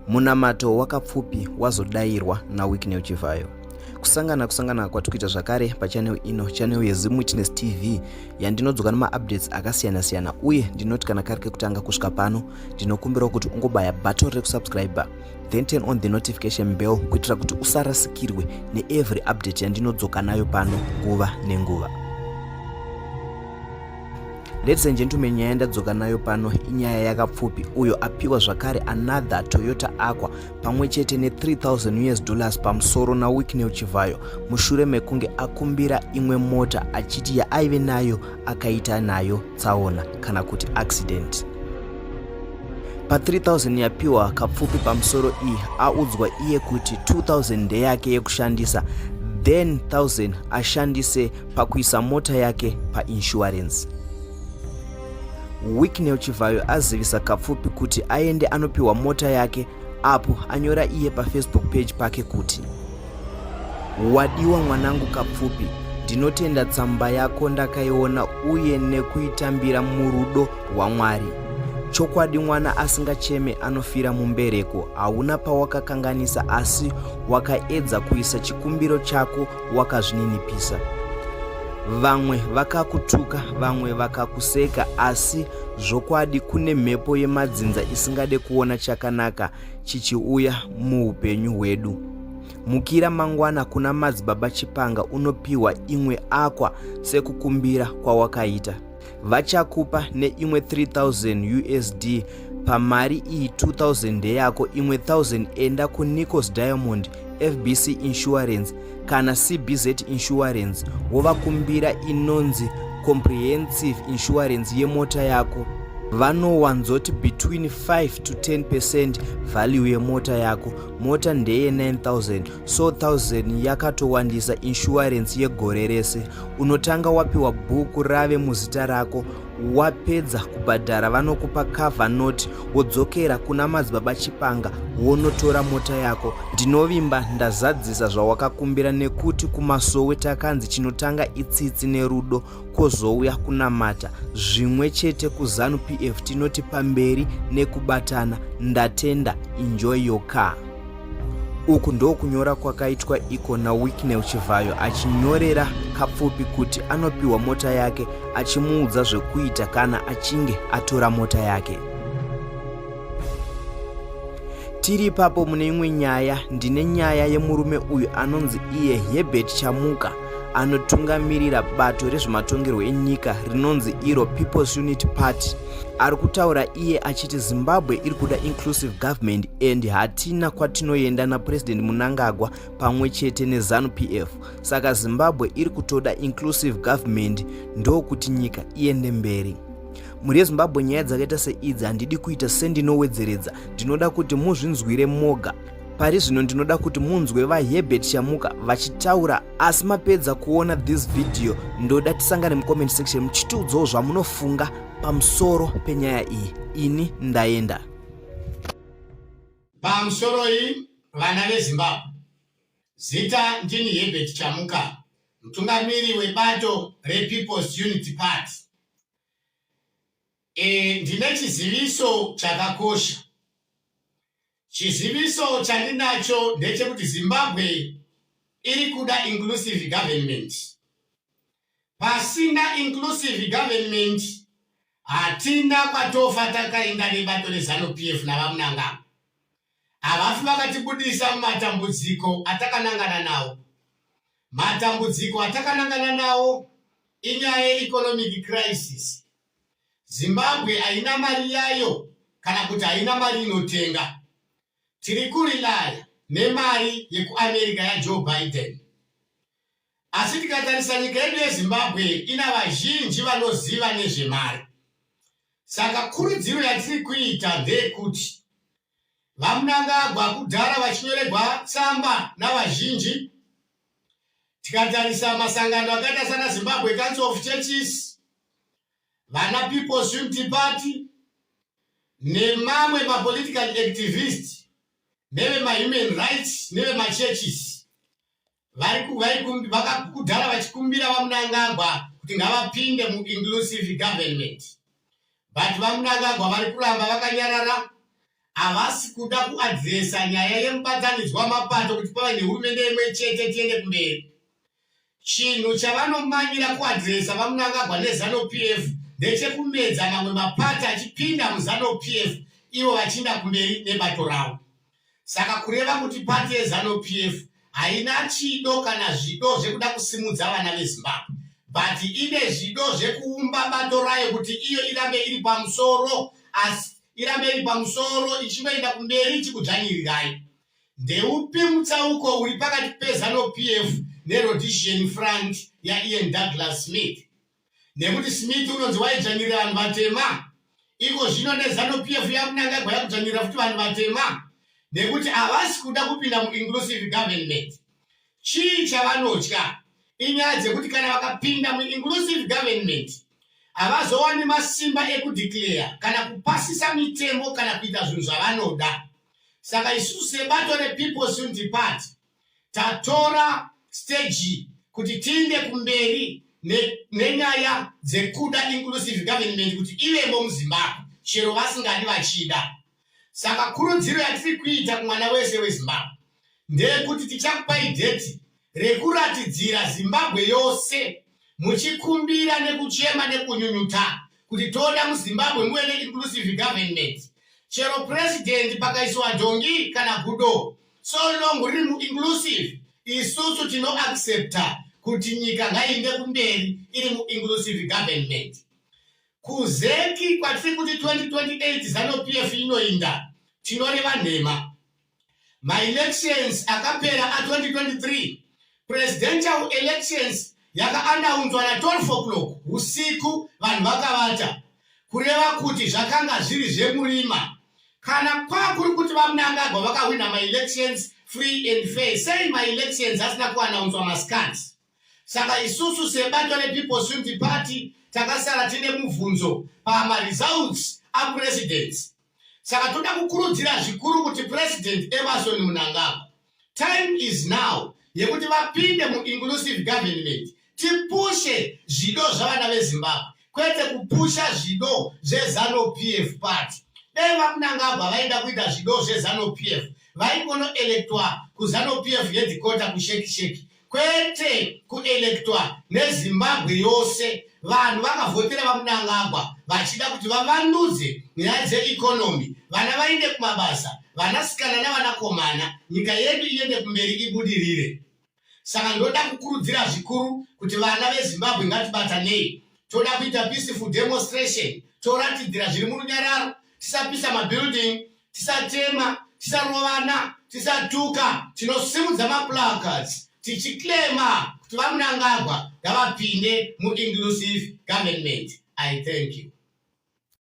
Munamato waKapfupi wazodairwa naWicknell Chivhayo. Kusangana kusangana kwatiri kuita zvakare pachannel ino, channel yeZim Witness TV yandinodzoka nemaupdates akasiyana siyana, uye ndinoti kana kari kekutanga kusvika pano ndinokumbirawo kuti ungobaya button rekusubscribe then turn on the notification bell kuitira kuti usarasikirwe neevery update yandinodzoka nayo pano nguva nenguva. Ladies and gentlemen, nyaya yandadzoka nayo pano inyaya yaKapfupi uyo apiwa zvakare another Toyota Aqua pamwe chete ne3000 US dollars pamusoro naWicknell Chivhayo mushure mekunge akumbira imwe mota achiti yaaive nayo akaita nayo tsaona kana kuti accident. Pa3000 yapiwa Kapfupi pamusoro iyi, audzwa iye kuti 2000 ndeyake yekushandisa, then 1000 ashandise pakuisa mota yake painsurance. Wicknell Chivhayo azivisa Kapfupi kuti aende anopiwa mota yake apo anyora iye paFacebook page pake kuti, "Wadiwa mwanangu Kapfupi, ndinotenda tsamba yako, ndakaiona uye nekuitambira murudo rwaMwari. Chokwadi mwana asingacheme anofira mumbereko. Hauna pawakakanganisa, asi wakaedza kuisa chikumbiro chako wakazvininipisa. Vamwe vakakutuka, vamwe vakakuseka, asi zvokwadi kune mhepo yemadzinza isingade kuona chakanaka chichiuya muupenyu hwedu. Mukira mangwana kuna Madzibaba Chipanga unopiwa imwe Aqua sekukumbira kwawakaita. Vachakupa neimwe 3000 USD. Pamari iyi 2000 ndeyako, imwe 1000 enda kuNicos Diamond, FBC Insurance kana CBZ Insurance, wovakumbira inonzi comprehensive insurance yemota yako. Vanowanzoti between 5 to 10% value yemota yako. Mota ndeye 9000, so 1000 yakatowandisa. Insurance yegore rese, unotanga wapiwa bhuku rave muzita rako. Wapedza kubhadhara, vanokupa cover note, wodzokera kuna Madzibaba Chipanga wonotora mota yako. Ndinovimba ndazadzisa zvawakakumbira, nekuti kumasowe takanzi chinotanga itsitsi nerudo, kwozouya kunamata. Zvimwe chete kuZANU PF, tinoti pamberi nekubatana. Ndatenda, enjoy your car." Uku ndokunyora kwakaitwa iko naWicknell Chivhayo achinyorera Kapfupi kuti anopiwa mota yake, achimuudza zvekuita kana achinge atora mota yake. Tiri ipapo, mune imwe nyaya, ndine nyaya yemurume uyu anonzi iye Herbert Chamuka, anotungamirira bato rezvematongerwo enyika rinonzi iro People's Unity Party. Ari kutaura iye achiti Zimbabwe iri kuda inclusive government and hatina kwatinoenda naPurezidendi Mnangagwa pamwe chete neZANU PF, saka Zimbabwe iri kutoda inclusive government ndokuti nyika iende mberi. Mhuri yeZimbabwe, nyaya dzakaita seidzi handidi kuita sendinowedzeredza, ndinoda kuti muzvinzwire moga. Pari zvino ndinoda kuti munzwe vaHerbert Chamuka vachitaura, asi mapedza kuona this video, ndoda tisangane mucomment section muchitiudzawo zvamunofunga pamusoro penyaya iyi. Ini ndaenda. Pamusoro iyi, vana veZimbabwe, zita ndini Herbert Chamuka, mutungamiri webato rePeople's Unity Party. Ndine chiziviso chakakosha. Chiziviso chandinacho ndechekuti Zimbabwe iri kuda inclusive government. Pasina inclusive government hatina kwatofa takaenda nebato reZANU PF navaMnangagwa. Havafi vakatibudisa mumatambudziko atakanangana nawo. Matambudziko atakanangana nawo inyaya yeeconomic crisis. Zimbabwe haina mari yayo, kana kuti haina mari inotenga. Tiri kurely nemari yekuAmerica yaJoe Biden, asi tikatarisa nyika yedu yeZimbabwe ina vazhinji vanoziva nezvemari. Saka kurudziro yatiri kuita ndeyekuti vaMnangagwa kudhara vachinyoregwa tsamba navazhinji, tikatarisa masangano akaita sana Zimbabwe Council of Churches, vana People's Unity Party nemamwe mapolitical activist nevemahuman rights nevemachurches, vakakudhara vachikumbira vaMnangagwa kuti ngavapinde muinclusive government, but vaMnangagwa vari kuramba vakanyarara. Havasi kuda kuadhiresa nyaya yemubatanidzwa wemapato kuti pave nehurumende imwe chete tiende kumberi. Chinhu chavanomanyira kuadhiresa VaMnangagwa neZanu PF ndechekumedza mamwe mapato achipinda muZanu PF ivo vachiinda kumberi nebato ravo. Saka kureva kuti pati yeZanu PF haina chido kana zvido zvekuda kusimudza vana veZimbabwe but ine zvido zvekuumba bato rayo kuti iyo irambe iri pamusoro asi irambe iri pamusoro ichingoenda kumberi ichikudzvanyirirai. Ndeupi mutsauko uri pakati peZanu PF neRhodesian Front yaIan Douglas Smith? Nekuti Smith unonzi waidzvanyirira vanhu vatema, iko zvino neZanu PF yaMnangagwa yakudzvanyirira futi vanhu vatema nekuti havasi kuda kupinda muinclusive government. Chii chavanotya? Inyaya dzekuti kana vakapinda muinclusive government havazowani masimba ekudeclare kana kupasisa mitemo kana kuita zvinhu zvavanoda. Saka isusu sebato rePeople's Unity Party tatora stage kuti tiinde kumberi nenyaya dzekuda inclusive government kuti ivemo muZimbabwe chero vasingadi vachida. Saka kurudziro yatiri kuita kumwana wese weZimbabwe ndeyekuti tichakupai dheti rekuratidzira Zimbabwe yose muchikumbira nekuchema nekunyunyuta kuti toda muZimbabwe muve neinclusive government. Chero president pakaiswa dhongi kana gudo, so long riri muinclusive, isusu tinoaccepta kuti nyika ngaiinde kumberi iri muinclusive government. KuZEC kwatiri kuti 2028 Zanu PF inoinda, tinoreva nhema. Maelections akapera a2023, presidential elections yakaandaunzwa na12 o'clock usiku vanhu vakavata, kureva kuti zvakanga zviri zvemurima. Kana kwakuri kuti VaMnangagwa vakahwina maelections free and fair, sei maelections asina kuanaunzwa masikati? Saka isusu sebato rePeople's Unity Party takasara tine mubvunzo pamaresults apresident. Saka toda kukurudzira zvikuru kuti President Emmerson Mnangagwa, time is now yekuti vapinde muinclusive government, tipushe zvido zvavana veZimbabwe, kwete kupusha zvido zveZanu PF party. Dai VaMnangagwa vaida kuita zvido zveZanu PF, vaingonoelektwa kuZanu PF headquarter kuSheki Sheki, kwete kuelektwa neZimbabwe yose. Vanhu vakavhotera VaMnangagwa vachida kuti vavandudze nyaya dzeeconomy, vana vainde kumabasa, vanasikana navanakomana, nyika yedu iende kumberi, ibudirire. Saka ndoda kukurudzira zvikuru kuti vana veZimbabwe ngatibatanei. Toda kuita peaceful demonstration, toratidzira zviri murunyararo, tisapisa mabuilding, tisatema, tisarovana, tisatuka. Tinosimudza maplacards tichiclaima kuti VaMnangagwa ngavapinde muinclusive government. I thank you.